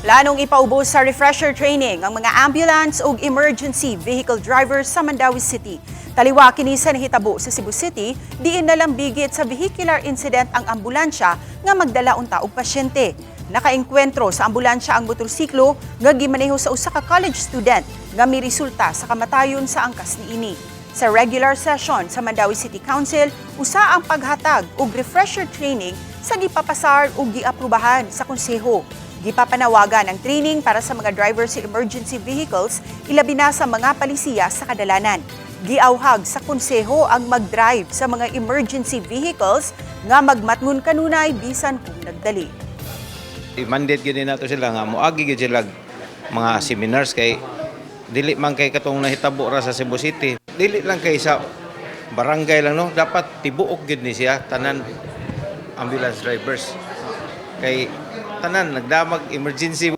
Planong ipaubos sa refresher training ang mga ambulance ug emergency vehicle drivers sa Mandaue City. Taliwa kini sa nahitabo sa Cebu City, diin nalambigit sa vehicular incident ang ambulansya nga magdala unta og pasyente. Nakaengkwentro sa ambulansya ang motorsiklo nga gimaneho sa usa ka college student nga miresulta sa kamatayon sa angkas niini. Sa regular session sa Mandaue City Council, usa ang paghatag og refresher training sa gipapasar ug giaprubahan sa konseho. Gipapanawagan ang training para sa mga drivers sa emergency vehicles, ilabi na sa mga palisiya sa kadalanan. Giawhag sa konseho ang mag-drive sa mga emergency vehicles nga magmatngon kanunay bisan kung nagdali. I-mandate gyud nato sila nga moagi gyud sila mga seminars kay dili man kay katong nahitabo ra sa Cebu City. Dili lang kay sa barangay lang, no, dapat tibuok gyud ni siya, tanan ambulance drivers. Kay tanan nagdamag emergency.